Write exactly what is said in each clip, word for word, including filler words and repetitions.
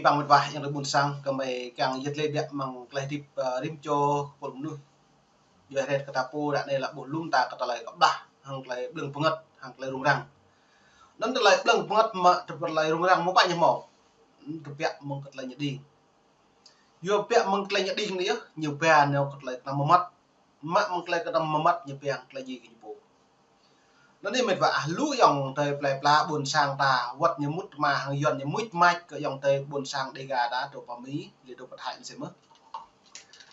Păng mĕt wa ayŏng adơi ƀuôn sang, kơmơi kiăng yơh tơlơi biă mơ̆ng tơlơi hơdip, ơ, rĭm čô kơ mơnuih. Yua hơget kơ ta pô ră anai lĕ ƀuh lŏm ta kơ tơlơi kơƀah, hăng tơlơi ƀlơ̆ng bơngăt, hăng tơlơi rŭng răng. Anŭn tơlơi ƀlơ̆ng bơngăt mă tơlơi rŭng răng mơ̆ pă ñu hmâo. Tơbiă mơ̆ng kơ tơlơi ñu đing. Yua biă mơ̆ng tơlơi ñu đing anai yơh, ñu ba nao kơ tơlơi kơnăm mơmŏt. Mă mơ̆ng tơlơi kơnăm mơmŏt ñu ba hăng tơlơi djai kơ ñu pô. Anŭn anai mĕt wa ah, lu ayŏng adơi plơi pla ƀuôn sang ta, wơ̆t ñu mŭt tơma hăng Yuan ñu mŭt mač kơ ayŏng adơi ƀuôn sang Đêga ta, dŏ pơ Mi, lĕ dŏ pơ Thái mơsĕ mơ̆n.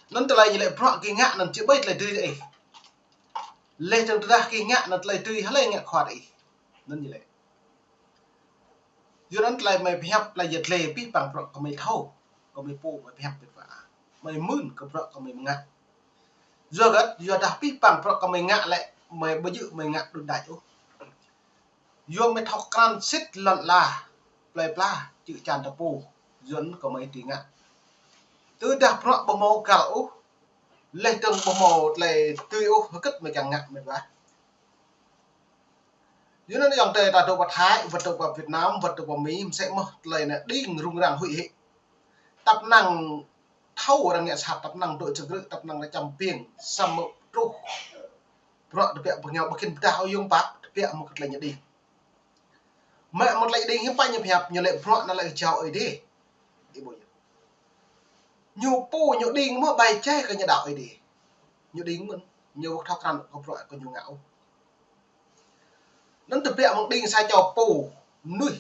Anŭn tơlơi ñu lĕ bruă gih ngă anŭn či ƀai tơlơi dưi ih. Lĕ tơdah gih ngă anŭn tơlơi dưi, hlơi ngă khua ih. Anŭn ñu lĕ. Yua anŭn tơlơi mơi pơhiăp tơlơi yơh tơlơi pih păng bruă kơmơi thâo, kơmơi pô mơi pơhiăp mĕt wa ah. Mơi mưn kơ bruă kơmơi mơngă. Yua hơget, yua dah pih păng bruă kơmơi ngă lĕ, mơi ƀu djơ̆ mơi ngă đŭn đač ôh. Yua mơi thâo krăn sĭt lŏn ala, plơi pla, čư̆ čan ta pô, Yuan kơmơi dưi ngă. Tơdah bruă ƀu hmâo găl ôh, lĕ dơ̆ng ƀu hmâo tơlơi dưi ôh, hơget mơi kiăng ngă mĕt wa. Yua anŭn ayŏng adơi ta dŏ pơ Thái, wơ̆t dŏ pơ Việt Nam, wơ̆t dŏ pơ Mi, mơsĕ mơ̆n tơlơi anai đing rŭng răng huĭ hĭ. Tăp năng thâo arăng ngă sat, tăp năng dŏ čơkrư̆, tăp năng rơčăm ƀing, samơ̆ truh bruă tơbiă bơngiao ƀu khĭn pơdah ôh ayŏng pă, tơbiă mơ̆ng kơ tơlơi ñu đing. Mă mơ̆ng tơlơi đing hiư̆m pă ñu pơhiăp, ñu lĕ bruă anŭn lĕ kơjăp Ơi Adai. Ih ƀuh yơh. Ñu pô ñu đing mơ̆ ƀai jai kơ ñu đaŏ Ơi Adai. Ñu đing mơ̆n, ñu ƀu thâo krăn kơ bruă kơ ñu ngă ôh. Anŭn tơbiă mơ̆ng đing sa čô pô mơnuih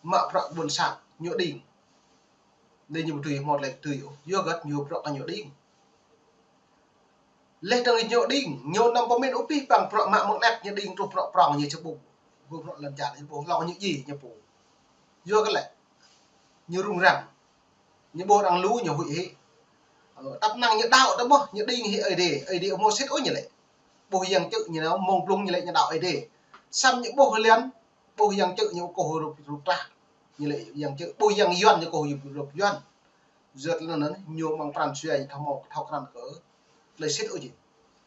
mă bruă ƀuôn sang ñu đing. Anai ñu ƀu dưi hmâo tơlơi dưi ôh, yua hơget yua bruă kơ ñu đing. Lĕ dơ̆ng ñu đing, ñu anăm pơmĭn ôh pih păng bruă mă mơ̆ng anet ñu đing truh bruă prŏng ñu či ƀuh. Ƀuh bruă lŏn čar ñu ƀuh hlâo ñu djai ñu pô. Yua kơ lĕ ñu rŭng răng. Ñu ƀuh arăng lu ñu huĭ hĭ. Ơ, tăp năng ñu đaŏ tơ mơ̆n, ñu đing hĭ Ơi Adai, Ơi Adai ƀu hmâo sĭt ôh ñu lĕ. Ƀuh yang čư̆ ñu nao, mơ̆ng blung ñu lĕ ñu đaŏ Ơi Adai. Samơ̆ ñu ƀuh lĕ, ƀuh yang čư̆ ñu kơkuh hrup, hrup trah. Ñu lĕ yang čư̆, ƀuh yang Yuan ñu kơkuh hrup, hrup Yuan. Yua tơlơi anŭn, ñu mơ̆ng pran jua ñu thâo hmâo, thâo krăn kơ tơlơi sĭt ôh či.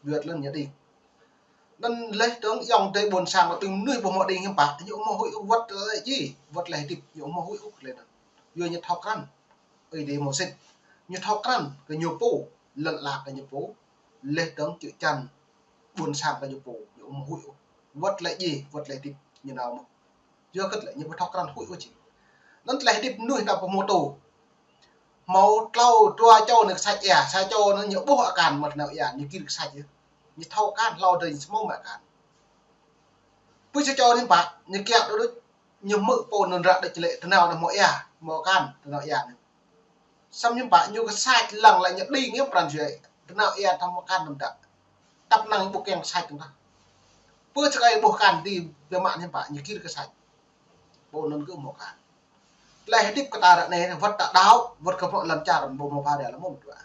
Yua tơlơi anŭn ñu đing. Anŭn lĕ dơ̆ng ayŏng adơi ƀuôn sang ƀing mơnuih ƀu hmâo đing hiư̆m pă, ñu ƀu hmâo huĭ ôh wơ̆t tơlơi djai, wơ̆t tơlơi hơdip, ñu ƀu hmâo huĭ ôh tơlơi anŭn. Yua ñu thâo krăn Ơi Adai hmâo sĭt. Ñu thâo krăn kơ ñu pô, lŏn ala kơ ñu pô, lĕ dơ̆ng čư̆ čan ƀuôn sang kơ ñu pô, ñu ƀu hmâo huĭ ôh. Wơ̆t tơlơi djai, wơ̆t tơlơi hơdip, ñu nao mơ̆n. Yua hơget lĕ ñu ƀu thâo krăn huĭ ôh či. Anŭn tơlơi hơdip mơnuih ta pơhmutu. Hmâo tlâo dua čô anai kơsač ia, sa čô anai ñu ƀuh akan mơ̆ tơnao ia, ñu gir kơsač yơh. Ñu thâo akan, hlâo dơ̆ng ñu či hmâo mă akan. Pơ sa čô anai pă, ñu kiăng đôč đôč, ñu hmư̆ pô anŭn ră đôč lĕ tơnao anai hmâo ia, hmâo akan, tơnao ia anai. Samơ̆ ñu pă ñu kơsač lăng lĕ ñu đing ñu pran jua, tơnao ia thâo hmâo akan anŭn đa. Tăp năng ƀu kiăng kơsač tơdah. Pơ sa čô ƀuh akan dih biă mă ñu pă ñu gir kơsač. Pô anŭn kơ hmâo akan. Tơlơi hơdip kơ ta ră anai, wơ̆t ta đaŏ, wơ̆t kơ bruă lŏn čar, ƀu hmâo pha đa lăm mơ̆n dua.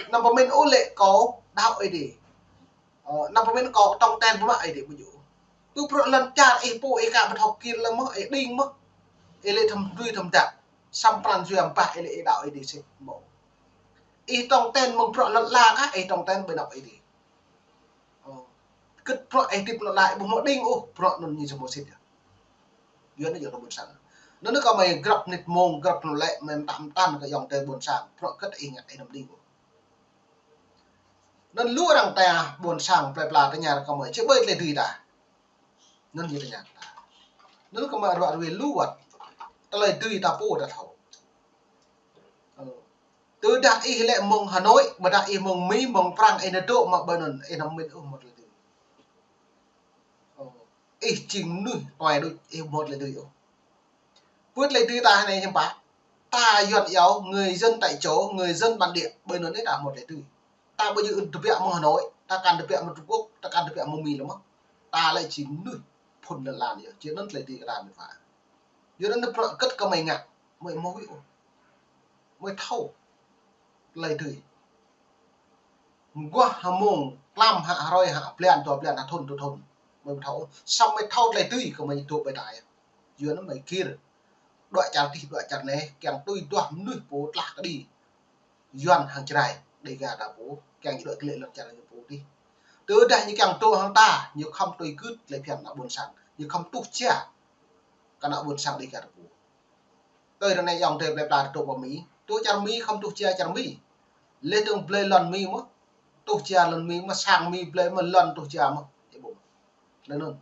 Anăm pơmĭn ôh lĕ kâo đaŏ Ơi Adai. Ơ, anăm pơmĭn kâo tong ten pơmă Ơi Adai ƀu djơ̆. Tui bruă lŏn čar ih pô ih ka ƀu thâo gir lăng mơ̆n, ih đing mơ̆n. Ih lĕ thâm tui thâm dak. Samơ̆ pran jua ƀah ih lĕ ih đaŏ Ơi Adai sĭt mơ̆n. Ih tong ten mơ̆ng bruă lŏn ala kah, ih tong ten ƀơi anăp Ơi Adai. Ơ, kơ bruă ih hơdip lŏn ala ih ƀu hmâo đing ôh, bruă anŭn ñu či hmâo sĭt yơh. Yua anŭn yơh kơ ƀuôn sang. Anŭn kơ mơi grăp mơnit mông, grăp anŭn lĕ, mơi mơtam mơtam kơ ayŏng adơi ƀuôn sang. Bruă hơget ih ngă ih anăm đing ôh. Anŭn lu arăng ta ƀuôn sang plơi pla tơña kơ mơi, či ƀai tơlơi dưi ta. Anŭn ñu tơña ta. Anŭn kơ mơi ruă ruai lu wơ̆t. Tơlơi dưi ta pô ta thâo. Ơ. Tơdah ih lĕ mơ̆ng Hà Nội, ƀôdah ih mơ̆ng Mi, mơ̆ng Prang, ih nao dŏ mă ƀơi anŭn, ih anăm mĭn ôh hmâo tơlơi dưi. Ơ. Ih jing mơnuih tuai đôč, ih hmâo tơlơi dưi ôh. Pơ tơlơi dưi ta anai hiư̆m pă. Ta Yuan iâu, người dân tại chỗ, người dân bản địa, ƀơi anŭn ih ta hmâo tơlơi dưi. Ta ƀu djơ̆ tơbiă mơ̆ng Hà Nội, ta kăn tơbiă mơ̆ng Trung Quốc, ta kăn tơbiă mơ̆ng Mi lăm mơ̆n. Ta lĕ jing mơnuih phŭn lŏn ala anai yơh. Jing anŭn tơlơi dưi kơ ta mơ̆n pă. Yua anŭn bruă hơget kơ mơi ngă, mơi ƀu hmâo huĭ ôh. Mơi thâo tơlơi dưi. Mơguah hăng mông, tlam hă, hrơi hă, blan dua blan hă, thŭn dua thŭn. Mơi ƀu thâo ôh. Samơ̆ mơi thâo tơlơi dưi kơ mơi dŏ ƀơi ta yơh. Yua anŭn mơi gir. Dua čar dih, dua čar anai, kiăng tui duah mơnuih pô tlah kơđi. Yuan hăng Jrai, Đêga ta pô, kiăng či dŏ kơ lĕ lŏn čar ñu pô dih. Tơdah ñu kiăng dŏ hăng ta, ñu khŏm tui gưt tơlơi phiăn ană ƀuôn sang, ñu khŏm tuh jia kơ ană ƀuôn sang Đêga ta pô. Tui ră anai ayŏng adơi plơi pla tơdŏ pơ Mi. Tui čar Mi khŏm tuh jia čar Mi. Leh dơ̆ng blơi lŏn Mi mơ̆. Tuh jia lŏn Mi mơ̆, sang Mi blơi mơ̆, lŏn tuh jia mơ̆. Ih ƀuh. Leh anŭn.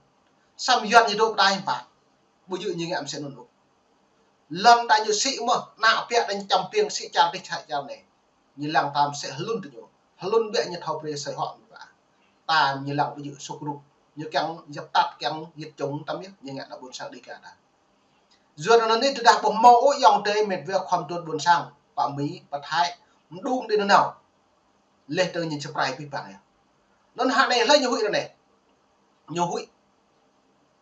Samơ̆ Yuan ñu dŏ pơ ta hiư̆m pă. Ƀu djơ̆ ñu ngă mơsĕ anŭn ôh. Lŏn ta ñu sĭ mơ̆, ană ƀă ta ñu čăm ƀiêng sĭ čar dih čar anai. Ñu lăng ta mơsĕ hlŭn tơ ñu. Hlŭn ƀiă ñu thâo brơi sơi hŏ mơ̆ ta. Ta ñu lăng ƀu djơ̆ suk ruk. Ñu kiăng djăp tat kiăng yit čung tăm yơh, ñu ngă ană ƀôn sang Dega ta. Yua anŭn anai tơdah ƀu hmâo ôh ayŏng adơi met wa khŏm dŏ ƀôn sang, pơ Mi, pơ Thái, mơđung đĭ nanao. Leh dơ̆ng ñu čơprai pih pang yơh. Anŭn hă anai hlơi ñu huĭ ră anai. Ñu huĭ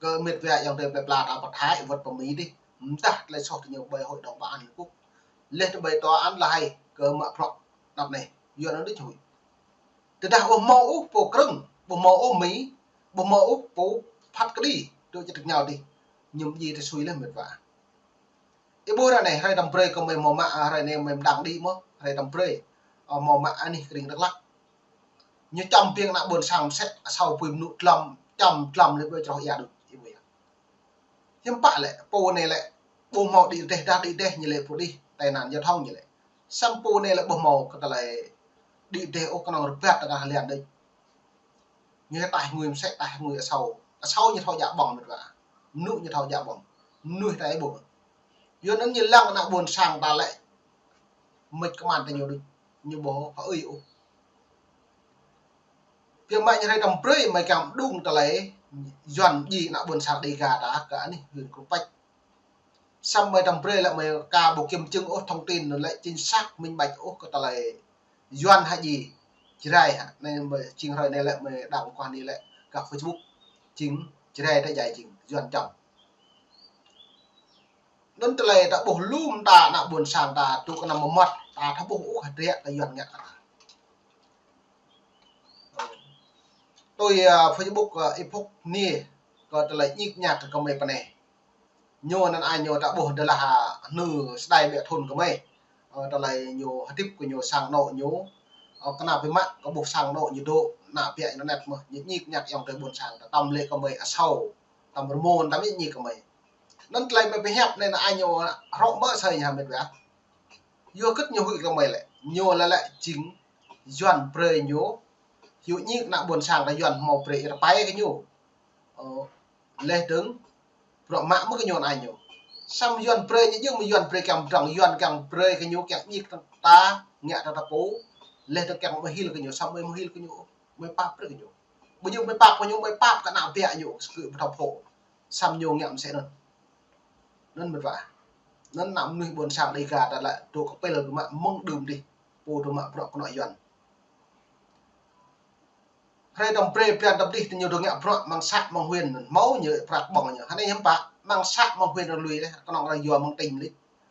kơ met wa ayŏng adơi plơi pla ta pơ Thái, wơ̆t pơ Mi dih. Mdah tơlơi soh tơ ñu ƀơi Hội đồng Bảo an Liên Hợp Quốc. Leh tơ ƀơi tòa án La Hay kơ mă bruă anăp anai. Yua anŭn đôč ñu huĭ. Tơdah ƀu hmâo ôh pô krơ̆ng, ƀu hmâo ôh Mi, ƀu hmâo ôh pô phat kơđi, dŏ čơdơ̆k ñu dih. Ñu mơdjai tơsui leh met wa. Ih ƀuh ră anai, hrơi tăm brơi kơ mơi hmâo mă, hrơi anai mơi mơdang đĭ mơ̆, hrơi tăm brơi, ơ, hmâo mă anih kơring Dak Lak. Ñu čăm ƀiêng ană ƀôn sang mơsĕ, asâo pui mơnŭ dlăm, čăm dlăm leh ƀơi čroh ia đôč, ih ƀuh yơh. Hiư̆m pă lĕ, pô anai lĕ, ƀu hmâo đĭ rơdêh, dah đĭ rơdêh ñu lĕ pô đih, tai nạn giao thông ñu lĕ. Samơ̆ pô anai lĕ ƀu hmâo kơ tơlơi đĭ rơdêh ôh, kơnơ̆ng rơbat tơngah lian đôč. Ñu taih ngui mơsĕ, taih ngui asâo. Asâo ñu thâo djă ƀơ̆ng met wa. Mơnŭ ñu thâo djă ƀơ̆ng. Mơnuih ta ih ƀuh. Yua anŭn ñu lăng ană ƀôn sang ta lĕ. Mĕt kơman tơ ñu đôč. Ñu ƀu hơơi ôh. Biă mă ñu hrơi tăm brơi mơi kiăng mơđung tơlơi Yuan djai ană ƀôn sang Dega ta kơ anih huyện Krông Pêch. Samơ̆ mơi tăm brơi lĕ mơi ka ƀu kiểm chứng ôh thông tin anŭn lĕ chính xác minh bạch ôh kơ tơlơi Yuan hă djai Jrai hă. Anai mơi jing hrơi anai lĕ mơi đăng kơ anai lĕ gah Facebook. Jing Jrai ta djai jing Yuan čăm. Anŭn tơlơi ta ƀuh lŏm ta ană ƀôn sang ta tŭ kơ năm mơmŏt ta thâo ƀuh ôh hơdră kơ Yuan ngă kơ ta. Tui, ơ, Facebook, ơ, ih pŏk anai kơ tơlơi ñik ñak kơ mơi pơ anai. Ñu anŭn ai ñu ta ƀuh dơlah, ơ, hơnư sơdai ƀiă thŭn kơ mơi. Ơ, tơlơi ñu hơdip kơ ñu sang anŏ ñu. Ơ, kơnăp biă mă kơ ƀuh sang anŏ ñu dŏ, ană ƀă ñu anet mơ̆, ñu ñik ñak ayŏng adơi ƀôn sang ta tăm lĕ kơ mơi asâo. Tăm rơmô tăm ñik ñak kơ mơi. Anŭn tơlơi mơi pơhiăp anai ană ai ñu hrŏ mơ̆ sơi ñu hă met wa. Yua kơ ñu huĭ kơ mơi lĕ. Ñu lĕ lĕ jing Yuan brơi ñu. Hiu ñik ană ƀôn sang ta Yuan hmâo brơi rơpai kơ ñu. Ơ, leh dơ̆ng bruă mă mơ̆ kơ ñu anai ñu. Samơ̆ Yuan brơi ñu jing mơ̆ Yuan brơi kiăng pơdrŏng, Yuan kiăng brơi kơ ñu kiăng ñik ta ngă ta ta pô. Leh dơ̆ng kiăng mơhil kơ ñu, samơ̆ mơi mơhil kơ ñu. Mơi pap brơi kơ ñu. Ƀu djơ̆ mơi pap kơ ñu, mơi pap kơ ană ƀă ñu, kơ pơtao pô. Samơ̆ ñu ngă mơsĕ anŭn. Anŭn met wa. Anŭn ană mơnuih ƀôn sang Dega ta lĕ dŏ kơpĕl dŏ mă mơ̆ng đưm dih. Pô dŏ mă bruă kơnŏ Yuan. Hrơi tăm brơi blan tăm dih tơ ñu dŏ ngă bruă mơ̆ng să mơ̆ng huyện anŭn. Hmâo ñu prăk ƀơ̆ng ñu. Hơnai hiư̆m pă mơ̆ng să mơ̆ng huyện arăng lui lĕ. Kơnơ̆ng arăng yua mơ̆ng tỉnh lĕ.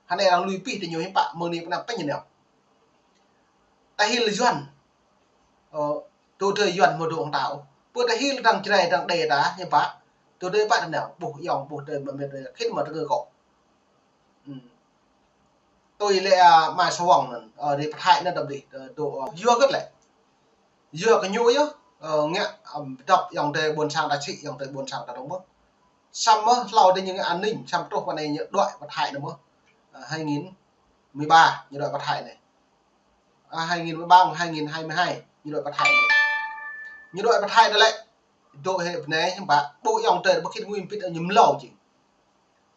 Hơnai arăng lui pih tơ ñu hiư̆m pă mơ̆ng anai pơ anăp pơ ñu nao. Ta hil Yuan. Ơ, tơdơi Yuan mơ̆ dŏ hăng ta ôh. Pơ ta hil dăng Jrai dăng Đê ta, hiư̆m pă. Tơdơi pă ta nao, ƀuh ayŏng, ƀuh adơi mơmĕt, khĭn mă tơngơ kŏ. Ưm. Tui lĕ, ơ, mai sa wŏng anŭn, ơ, ri pơthai anŭn tăm dih, ơ, dŏ, ơ, yua kơ lĕ. Yua kơ ñu yơh, ơ, ngă, ơ, pơdŏp ayŏng adơi ƀôn sang ta sĭ, ayŏng adơi ƀôn sang ta dŏ mơ̆. Samơ̆ hlâo dih ñu ngă an ninh, samơ̆ truh pơ anai ñu đuaĭ pơthai anŭn mơ̆. Ơ, hai nghìn mười ba, ñu đuaĭ pơthai anai. À, hai nghìn mười ba, hai nghìn hai mươi hai, ñu đuaĭ pơthai anai. Ñu đuaĭ pơthai anai lĕ, dŏ hĭ pơ anai, hiư̆m pă, ƀu ayŏng adơi, ƀu khĭn ngui pit ñu mlâo jing.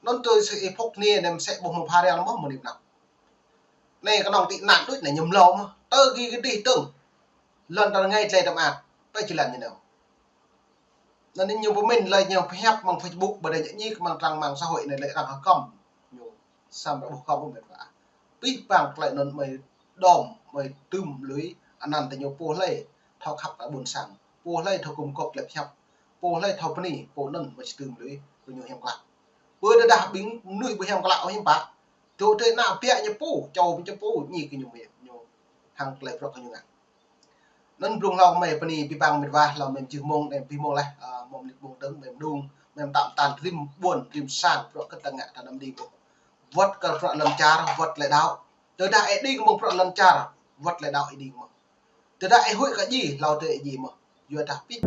Anŭn tui sơ ih pŏk anai, anai mơsĕ ƀu hmâo phara mơ̆, mơ̆ng anai pơ anăp. Anai kơnơ̆ng tị nạn đôč anai ñu mlâo mơ̆, tơ gih gih dih tơ̆ng. Lŏn ta rơngai tơlơi tơm at, pơ jơlan ñu nao. Anŭn anai ñu pơmĭn lĕ ñu pơhiăp mơ̆ng Facebook, ƀơi anai ñu ñik mơ̆ng trang mạng xã hội anai lĕ arăng hơkŏm ñu. Samơ̆ ƀu hơkŏm ôh met wa. Pih pang tơlơi anŭn mơi đom, mơi tŭm lui, anăn tơ ñu pô hlơi thâo khăp kơ ƀôn sang, pô hlơi thâo gum gŏp tơlơi pơhiăp, pô hlơi thâo bơni, pô anŭn mơi či tŭm lui, kơ ñu hiam klă. Pơ tơdah ƀing mơnuih ƀu hiam klă ôh hiư̆m pă, dŏ tơlơi ană ƀă ñu pô, čô ƀing ñu pô, ñi kơ ñu mơi, ñu hăng tơlơi bruă kơ ñu ngă. Anŭn blung hlâo mơi pơ anai pih pang met wa, hlâo mơi mơjưh mông, anai pih mông laih, ơ, mông mơnit mông dơ̆ng, mơi mơđung, mơi mơtam tan rĭm ƀuôn, rĭm sang, bruă kơ ta ngă ta anăm đing ôh. Wơ̆t kơ bruă lŏn čar, wơ̆t tơlơi đaŏ. Tơdah ih đing mơ̆ng bruă lŏn čar, wơ̆t tơlơi đaŏ ih đing mơ̆. Tơdah ih huĭ kơ djai, hlâo tơ ih djai mơ̆. Yua dah pih.